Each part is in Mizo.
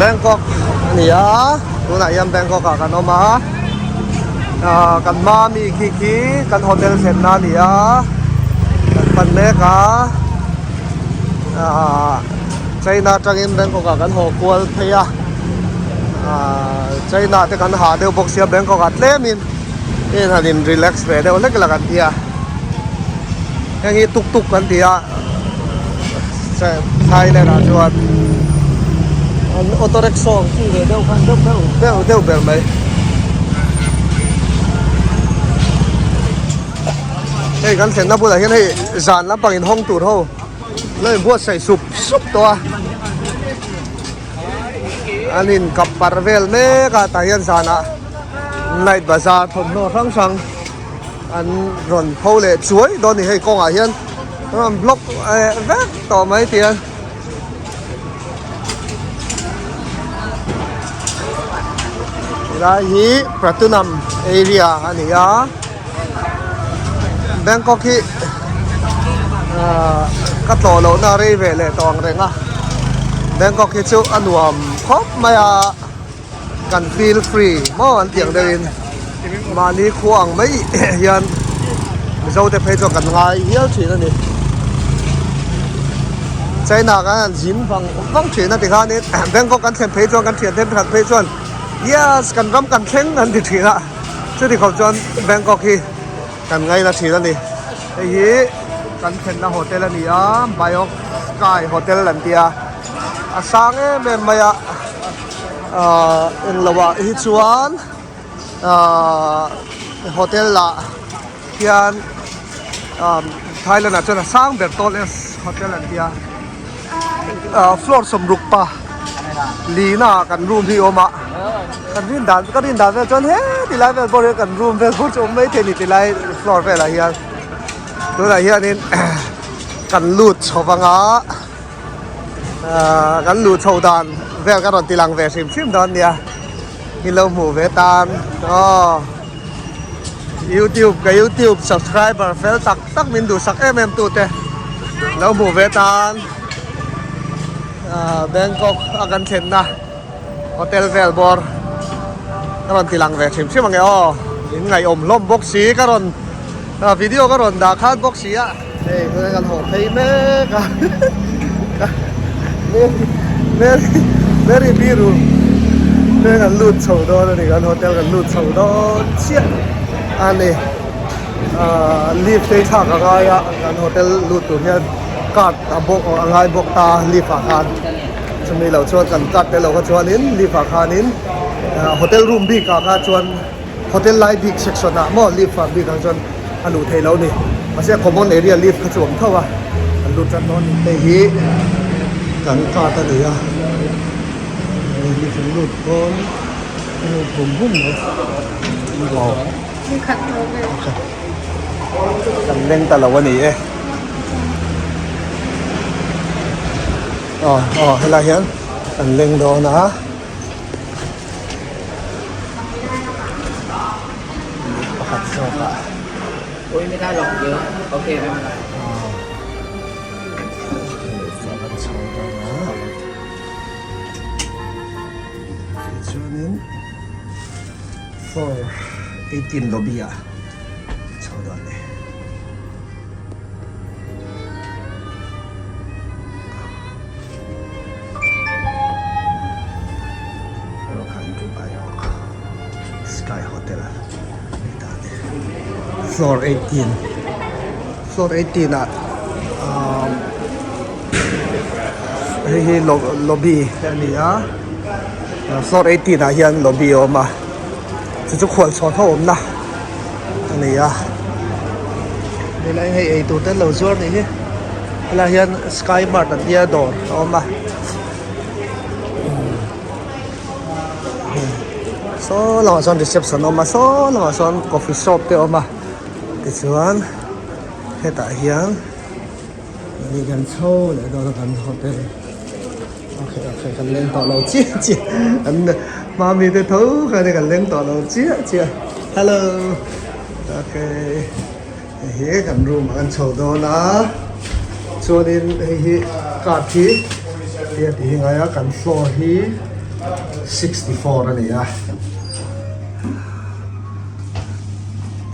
Bangkok a ni a tunah hian Bangkok ah kan awm a ah kan hma mi khi khi kan hotel thlenna a ni a kan pan mek a ah China atangin Bangkok ah kan haw kual phei a ah China te kan hah deuh bawk sia Bangkok ah tlemin in han in relax ve deuh hlek la kan ti a heng hi tuk tuk kan ti a Thailand ah chuan an auto rickshaw ang chi ve deuh khan deuh deuh deuh deuh ber mai. Hei kan thlenna bulah hian hei zan lampang in hawng tur ho lo in buatsaih sup sup tawh a an in kap parh vel mek a tah hian zanah night bazaar thawmhnaw hrang hrang an rawn pho leh chuai dawn a ni hei kawngah hian rawn block eh vek tawh mai ti a helai hi Pratunam area a ni a Bangkok hi ah ka tlawh loh na rei ve leh tawh ang reng a Bangkok hi chu a nuam khawp mai a. Kan feel free maw an tih ang deuhin mahni khua ang mai hian Mizo te phei chuan kan ngai hial thin a ni. China kan han zin vang vang thin a tikhanin Bangkok kan thlen phei chuan kan thian then khat phei chuan yes kan ram kan thleng an ti thin a chuti khawp chuan Bangkok hi kan ngaina thin a ni. Hei hi kan thlenna hotel a ni a Baiok Sky Hotel an ti a a sang em em mai a. Ahh englo ah hi chuan ahh hotel ah hian ahh Thailand ah chuan a sang ber tallest hotel an tia ahh floor sawmruk pa lina ah kan room hi a awm a kan rin dan ka rin dan vel chuan heti lai vel pawh hian kan room vel pawh chu a awm maithei a ni ti lai floor velah hian tunah hianin kan lut chho vang a. Ahh kan luh chho dan vel ka rawn ti lang ve hrim hrim dawn nia i lo hmuh ve tan aw youtube ka youtube subscriber fel tak tak min duhsak em em tu te lo hmuh ve tan ahh Bangkok a kan thlen na hotel vel bawr ka rawn ti lang ve hrim hrim ang e aw in ngaihawm hlawm bawk si ka rawn video ka rawn dah khan bawk si a. Hei tunah kan haw phei mek a Mary Mary Mary biru te kan lut chho dawn a ni kan hotel kan lut chho dawn chiah a ni ahh lift te hi thlak a ngai a kan hotel lut tur hian card a bawk a ngai bawk ta lift ah khan chumi loh chuan kan card te lo kha chuanin lift ah khanin hotel room bik ah kha chuan. Hotel lai bik section ah maw lift ah bik ang chuan a luh theih loh a ni. Mahse a common area lift kha chu a awm tho a, an lut tan dawn a ni. Hei hi kan card a ni a, hei lift an lut dawn a lut hum hum mai. Aw kan leng ta lo a ni e. Aw aw helai hian kan leng dawn a. Pakhat zawk ah tichuanin floor 18 lobby ah chho dawn a ni. Sky Hotel floor 18 floor 18 ah umm hei hi lobby a ni a floor 18 ah hian lobby a awm a chu chu khual chhawn ho awmna a ni a helai hei eitur te an lo zuar nih hi helaiah hian sky mart an tia dawr a awm a saw lamah sawn reception a awm a saw lamah sawn coffee shop te a awm a tichuan hetah hian ni kan chho leh dawn a kan hotel okay okay kan leng tawh lo chiah chiah an hma mi te tho kha ania kan leng tawh lo chiah chiah hello okay hei hi kan room ah kan chho dawn a chuanin hei hi card hi tia tih hi ngai a kan floor hi. 64 a ni a.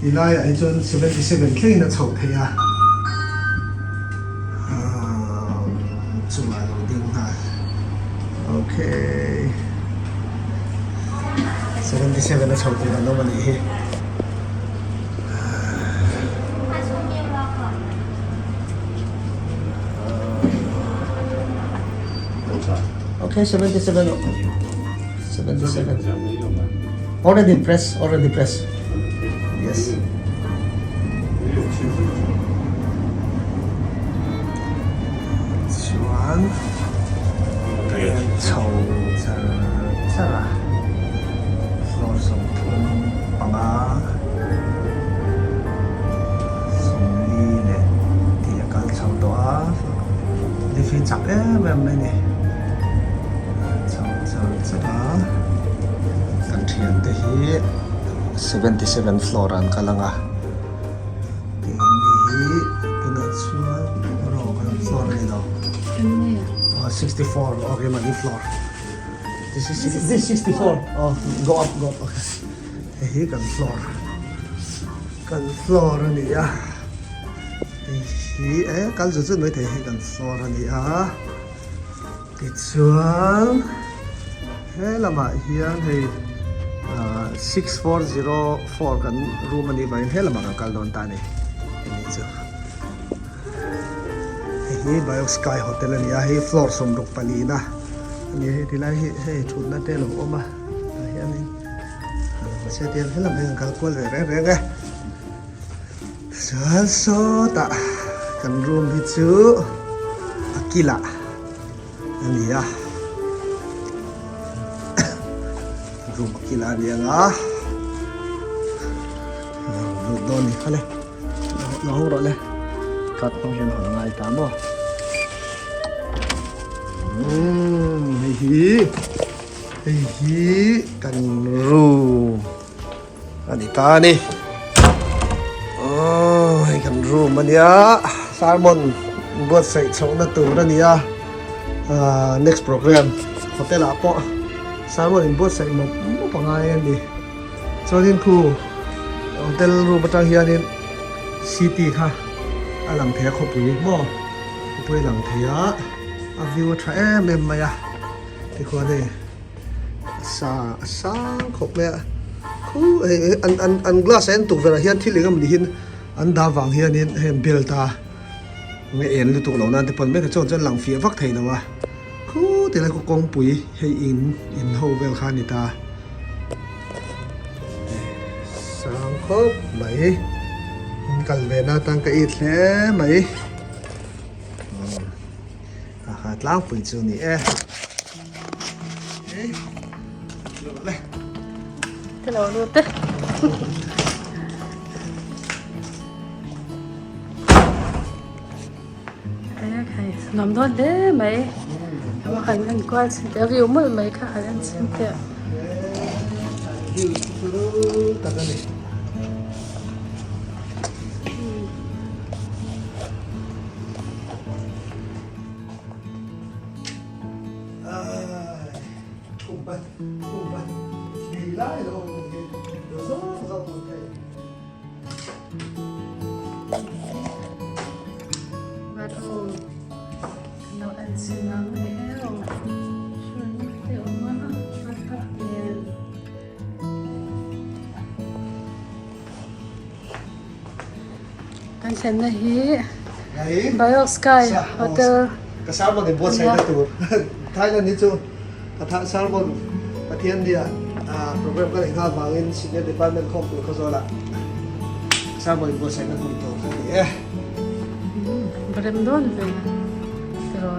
Ti laiah hi chuan 77 thlengin a chhoh theih a. Chungah a lo ding nghal. Okay. 77 a chhoh tur an awm a nih hi. Okay, 77. 77. Already press, already press. Yes. Chuan chho char char a floor 35 40 leh tih a kal chho tawh a lift hi chak em em mai a ni chho char char a kan thiante hi 77 floor ah an kal ang a keini hi tunah chuan rawng an floor a ni lo 64 okay mahni floor this is this 64 oh go up go up okay hei hi kan floor kan floor a ni a hei hi eh kal zut zut mai thei hei kan floor a ni a Tichuan he lamah hian hei 6404 kan room a nih vangin he lamah kan kal dawn ta a ni hemi chu. Hei hi Bio Sky Hotel a ni a, hei floor 64 na a ni a, hei tilai hi hei thutna te a lo awm a tah hianin mahse tiang he lamah hian kan kal kual ve reng reng e. Chuan sawtah kan room hi chu a kilah a ni a room a kilah a ni ang a lut dawn ni kha le lo hawng rawh le card hmang hian hawn a ngai ta maw umm hei hi hei hi kan room. A ni ta a ni. Aww hei kan room a nia sermon buatsaih chhohna tur a ni a ahh next program hotel ah pawh sermon in buatsaih mawp mawp a ngai a ni chuanin khu hotel room atang hianin city kha a lang thei a khawpui maw khawpui a lang thei a a view a tha em em mai a tikhuan hei. Sa a sang khawp mai a khu hei an an an glass ah hian tukverh ah hian thil eng emaw ni hian an dah vang hianin hei an belt a nge en lutuk loh nan te pawn mek a chuan chuan lang fiah vak thei lo a khu tilai khu kawngpui hei in in ho vel kha a ni ta sang khawp mai in kal ve na atan ka it hle mai. Aha tlangpui chu ni e. Te lo lut te. Nuam dawn hle mai. Ava han en kual chhin teh a view mawlh mai kha han en chhin teh. View chu tak a ni. Kan thlenna hi Bayoc Sky Hotel Ka sermon in buatsaihna tur Thailand hi chu ka tha sermon Pathian nia program ka neih nghal vangin Senior Department khawmpui Khawzawlah sermon in buatsaihna hmun tur a ni e. Va rem dawn ve tiraw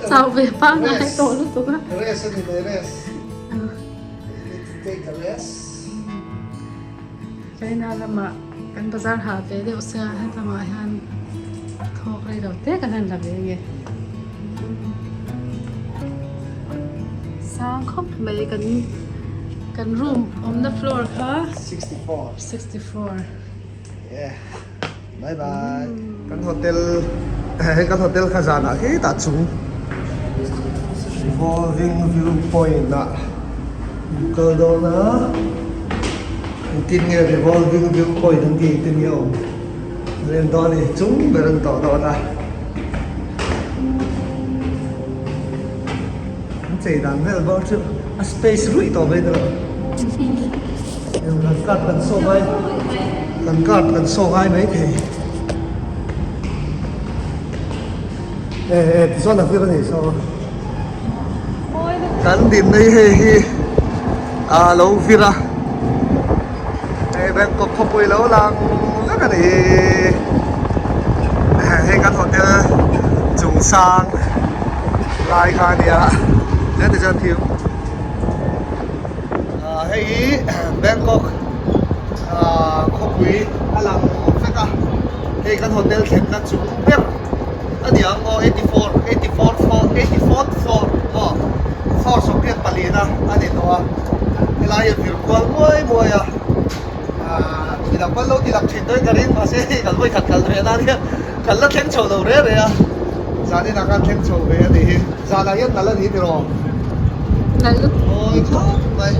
chau ve pangngai tawh lutuk a. Rest a ni mai rest. You need to take a rest. China lamah kan bazar ha ve deuh sia hetlangah hian thawk rei lo te kan han la ve nge sang khawp mai kan kan room awmna floor kha 64 64 yeah bye bye kan hotel hei kan hotel kha zanah khi tah chung. Revolving view point ah an kal dawn a engtin nge revolving view point an tih engtin nge a awm an en dawn a ni chung ber an tawh dawn a an chei dan vel bawk chu a space ruih tawh mai tawh kan card kan saw ngai kan card kan saw ngai maithei. E e tichuan a vir a ni saw kan din mai hei hi a lo vir a hei Bangkok khawpui lo lang vek a ni hei kan hotel chung sang lai kha a nia heti chuan thil hei hi Bangkok khawpui a lang vek a hei kan hotel thlenna chung ber. A ni ang aw, 84, 84 floor, 84th floor maw, floor 84 a a ni tawh a, helai a vir kual muai muai a, aah midang pawn lo ti lang thin dawn ka ring mahse hei kan vawi khat kal ve nan hian kan la thleng chho lo re re a, zanin ah khan thleng chho ve a nih hi, zanah hian nalh a ni tiraw? Nalh lutuk. Mawi khawp mai.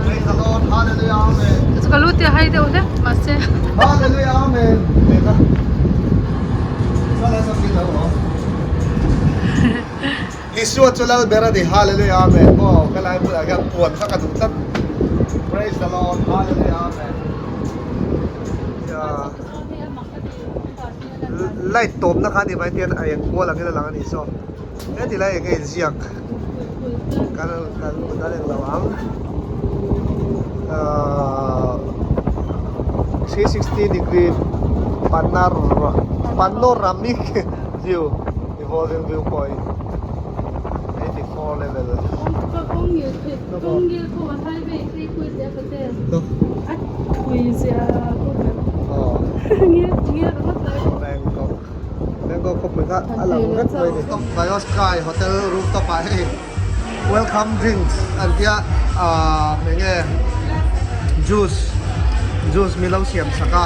Praise the Lord, Hallelujah, Amen. Ka lu te hai deuh hlek mahse. Hallelujah, Amen. Lehkha. Sala sa pin lo ho. Isua chu lal ber a ni. Hallelujah, Amen. Maw ka lai bulah hian puan kha ka duh tlat. Praise the Lord, Hallelujah, Amen. Yeah. Light tawpna kha ni mai tian a eng kual angin a lang a ni saw. Heti lai enge inziak kan kan kan englo ang ahh 360 degree panoramic view revolving view point 84 level Bangkok. Bangkok khawpui kha a lang vek mai a ni. Bio Sky Hotel rooftop ah hei welcome drinks an tia ahh eng nge juice juice min lo siam sak a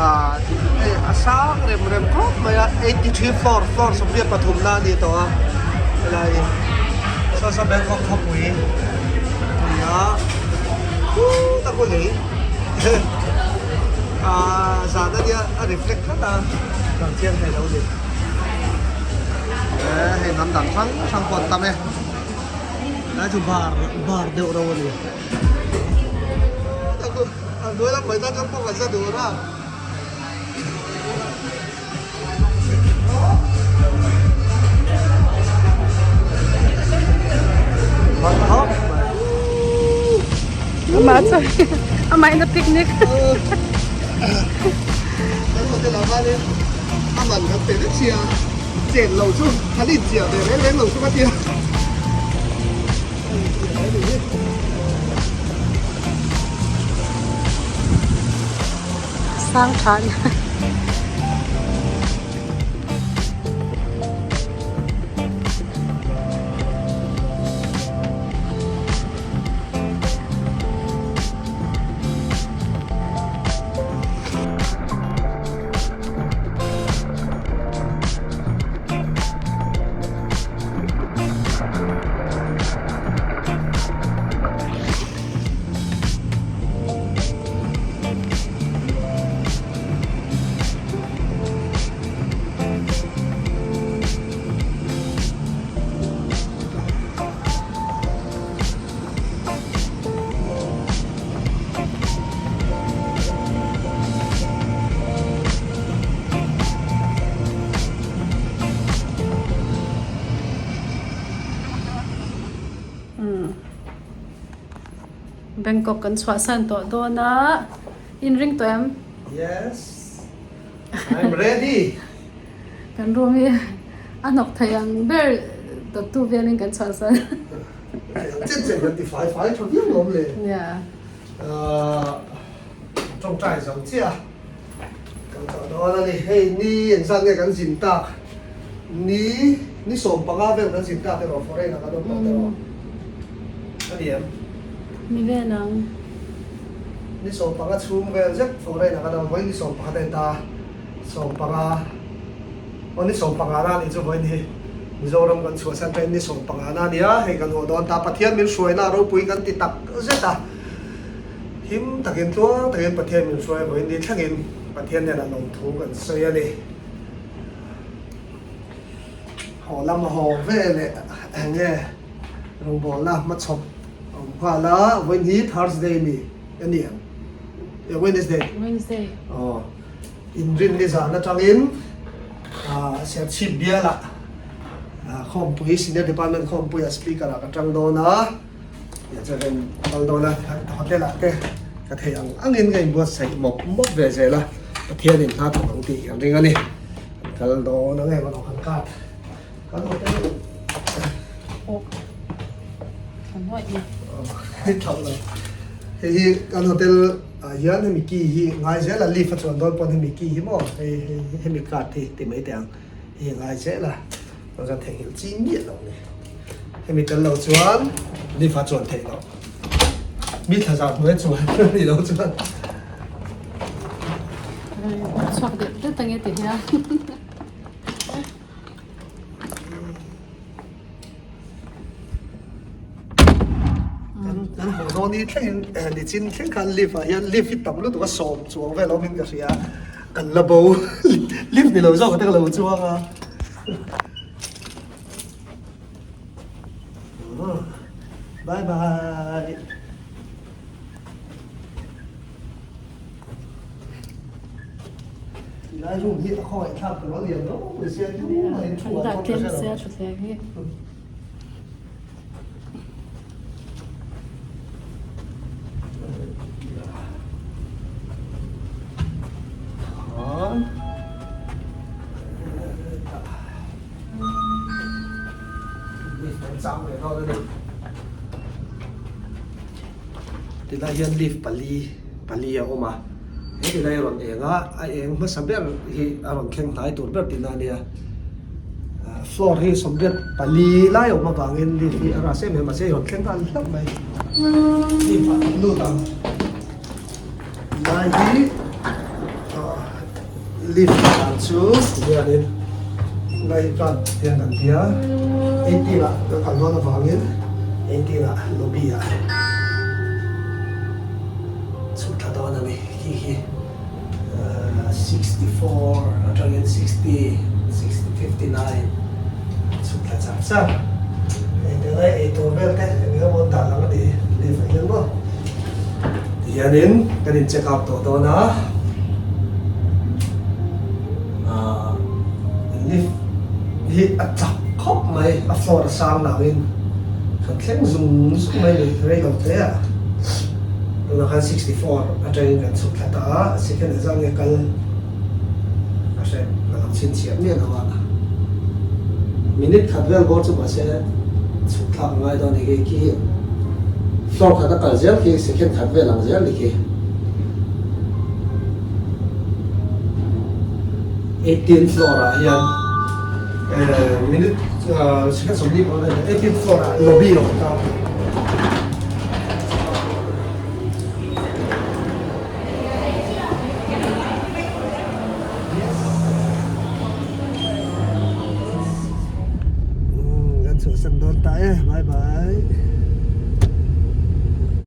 ahh hei a sang rem rem khawp mai a 83 floor floor 83 na a ni tawh a helai hi saw saw Bangkok khawpui a ni a khut a khu lei. Ahh zan a nia a reflect tlat a lang chiang thei lo ni eh hei hnam dang hrang hrang pawh an tam e tlai chu bar bar deuh ro a ni a hnuai lam mai tan chuan pawh kan za dur a. Amah chu amah in a picnic. Kan hotel ah khanin a man kan pe vek sia chen lo chu han inchiah ve reng reng lo chu ka tia. Sang tha ni. Bangkok kan chhuahsan tawh dawn a, in ring tawh em? Yes, I'm ready. Kan room hi a hnawk thei ang ber dawttu velin kan chhuahsan. Chen chen kan ti fai fai tha viau lawm le. Yeah. Tawngtai zo chiah a kan tawh dawn a ni. Hei ni engzat nge kan zin tak? Ni ni 15 vel kan zin tak erawh foreign ah kan awm tawh erawh a ni em? Ni vel ang. Ni 15 chhung vel zet foreign ah kan awm vawiin ni 11 a ni ta 15. Aw ni 15 na anih chu vawiin hi Mizoram kan chhuahsan ṭain ni 15 na a nia, hei kan haw dawn ta. Pathian min hruaina a ropui kan ti tak zet a, him takin tluang takin Pathian min hruai vawiin ni thlengin Pathian hnenah lawmthu kan sawi a ni. Haw lam a haw ve leh eng nge rawngbawlna hmachhawp a awm nghal a, vawiin hi Thursday ni a ni ang, Wednesday. Wednesday. Aw. Inrinni zan atangin Serchhip bialah khawmpui Senior Department khawmpuiah Speaker ah ka tang dawn a, tichuan ka kal dawn a, hotel ah te ka thei ang angin ka inbuatsaih mawp mawp ve zel a, Pathianin hla thawk ang tih kan ring a ni. Kan kal dawn ang em a kan card kan hotel hei hi kan hotel Ah hian hemi key hi ngai zel a lift a chuan dawn pawn hemi key hi maw hei hei hemi card hi ti mai teh ang hei ngai zel a chuan chuan theihnghilh chi miah lo ni hemi tel lo chuan lift a chuan theih loh mi thla zah hnuai chuan a nih loh chuan. Chhuak deuh deuh ange ti hian. Kan hmuh dawn hi thlengin nichin thleng khan lift ah hian lift hi tam lutuk a sawm chuang vel awmin ka hria kan la bo lift ni lo zawk te ka lo chuang a bye bye. Tilai room hi a khawngaih thlak tur a lian ro mai sia tumah in thu ah chuan ka hre lo. Tilai hian lift pali pali a awm a he tilai a rawn eng a a eng hmasa ber hi a rawn thleng hnai tur ber tihna a nia floor hi 84 lai a awm avangin lift hi a ras em em a mahse a rawn thleng nghal hlauh mai lift ah kan lut ang tilai hi lift dan chu hianin tilai hi chuan tiang kan tia 18 ah kan kal dawn avangin 18 ah lobby ah chhuk tha dawn a ni khi khi 64 atangin 60 60 59 chhuk thla char char hei tilai eitur vel te eng emaw an dah lang a ni lift ah hian maw tihianin kan in check out tawh dawn a ahh lift hi a chak khawp mai a floor a sang nangin kan thleng zung zung mai a ni rei lo hle a tunah khan 64 atangin kan chhuk thla ta a second ah zang nge kal ka hre ka lo chhinchhiah miah lo a minute khat vel bawr chu mahse chhuk thlak a ngai dawn a ni khi khi floor khat a kal zel khi second khat vel ang zel ni khi 18 floor ah hian minute second 40 18 floor ah lobby a awm ta.